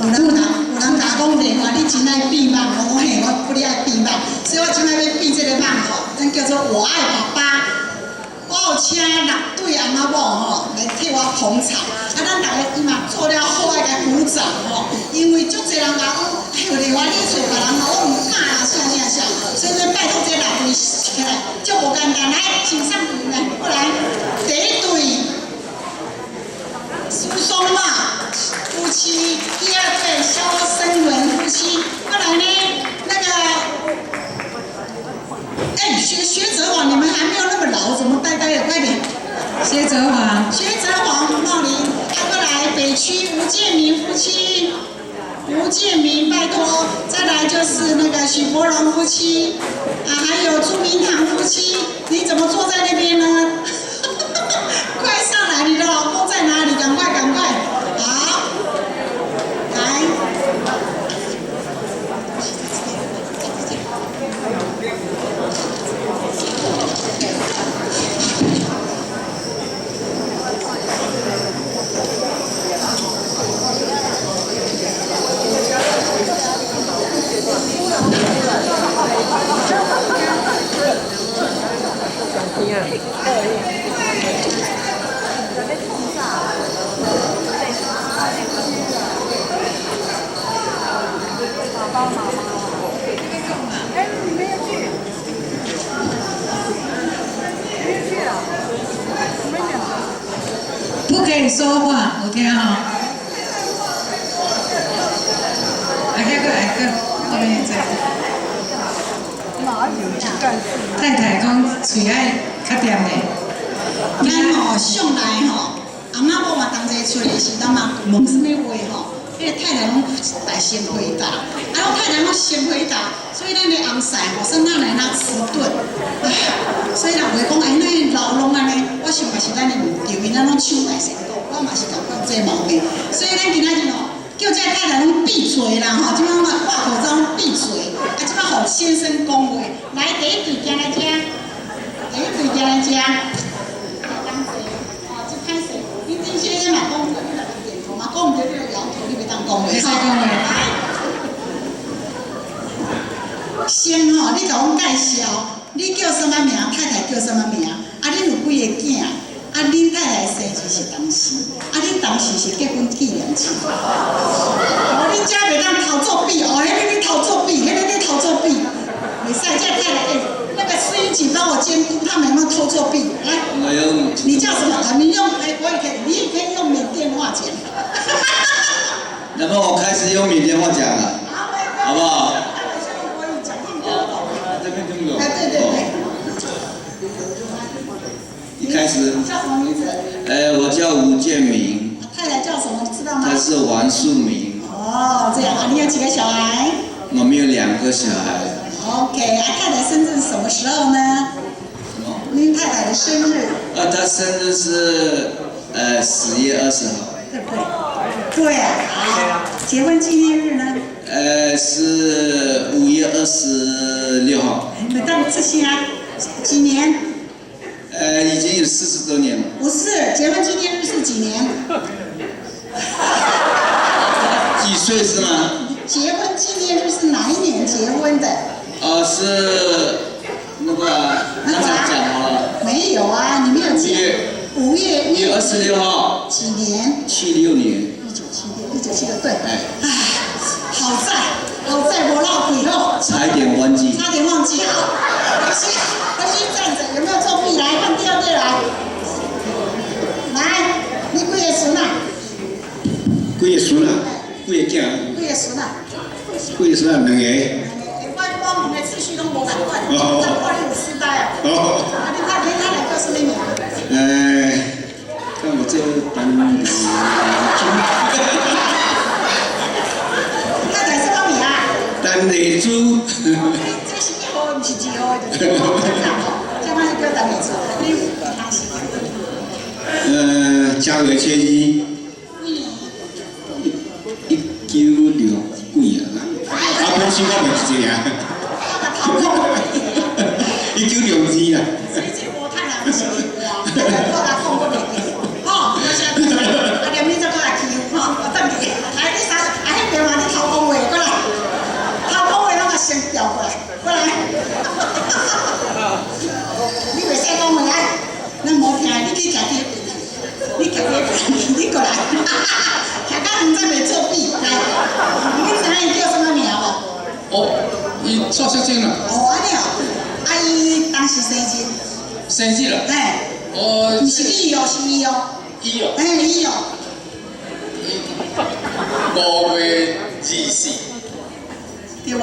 有人共我講電話，你真愛變夢，我講嘿，我不哩愛變夢，所以我這擺欲變這个夢吼，咱叫做我愛爸爸。我有請六對翁仔某吼來替我捧場，啊，咱逐个伊嘛做了好愛共鼓掌吼，因為足濟人共講，哎喲，另外你揣別人吼，我毋敢啦，啥啥啥，所以欲拜託這六對起來，足無簡單，來，請上來過來，第一對蘇松茂夫妻，第二對蕭生文夫妻，過來呢，那個。哎，薛哲華，你們還沒有那麼老，怎麼呆呆的？快點！薛哲華，薛哲華、胡茂林，啊，過來北區吳建明夫妻，吳建明拜託，再來就是那個許伯榮夫妻，啊，還有朱明堂夫妻，你怎麼坐在那邊呢？快上來，你的老公在哪裡？趕快，趕快！好，來。不可以說話，有聽吼？來個來個，後面再。太太講喙愛較恬的。咱吼向來吼，翁仔某嘛同齊出來時陣嘛問啥物話吼，彼个太太攏來先回答，啊，攏太太攏先回答，所以咱的翁婿吼，算哪來哪遲鈍，唉，所以人會講哎，那老攏按呢，我想嘛是咱的毋對，因咱攏搶來先講，我嘛是共款有這个毛病，所以咱今仔日吼，叫這个太太攏閉嘴啦吼，這擺攏掛口罩攏閉嘴，啊，這擺予先生講話，來第一對行來遮，第一對行來遮。你丁先生嘛講對，你來點頭嘛，講毋對你就搖頭，你袂當講話。袂使講話。先吼，你共阮介紹，你叫啥物名？太太叫啥物名？啊，恁有幾个囝？啊，恁太太生日是當時？啊，恁當時是結婚紀念日？哦，恁遮袂當偷作弊哦，彼个咧偷作弊，彼个咧偷作弊，袂使，這太太，欸，那個司儀請幫我監督，他們有沒有偷作弊？來，你叫什麼？啊，你用哎，我也可以，你也可以用緬甸話講。那麼我開始用緬甸話講了，好不好？這邊聽不懂。哎，對對對。一開始。你叫什麼名字？哎，我叫吳建明。太太叫什麼？你知道嗎？他是王樹明。哦，這樣啊，你有幾個小孩？我們有兩個小孩。 OK，啊，太太生日是什麼時候呢？什麼？您太太的生日？啊，她生日是10月20號。對不對？對啊。好，結婚紀念日呢？是5月26號。每當這些啊，幾年？已經有40多年了。不是，結婚紀念日是幾年？幾歲是嗎？結婚紀念日是哪一年結婚的？哦，是那個剛才講好了。沒有啊，你沒有講。5月。5月26號。幾年？76年。1976，1976，對。哎，好在好在無落鬼哦。差一點忘記。差點忘記，好，回去站着，有沒有作弊？來，換第二對來。來，你幾個孫啊？幾個孫啊？幾個囝？幾個孫啊？幾個孫啊？兩個。我問的次序攏無仝款，我看你有痴呆啊。哦。啊，你太太叫什麼名？看我這陳麗珠。太太什麼名啊？陳麗珠。這是一號，毋是二號的，就是我這擺是叫陳麗珠，你他是？正月初二。196幾啊？啊，無想我袂記得啊。1962啊。所以這無太難是我，我來講我袂記，吼，多謝。啊，連你這閣來欺負吼，我轉去。來，你三，啊，彼邊徛佇彼邊去，你徛佇彼邊去，你過來，徛甲遠才袂作比，來，你知影伊叫啥物名無？哦，伊蔡淑臻啦。哦，按呢哦，啊，伊當時生日，生日啦。嘿，哦。毋是你哦，是伊哦。伊哦。嘿，伊哦。5月24。對無？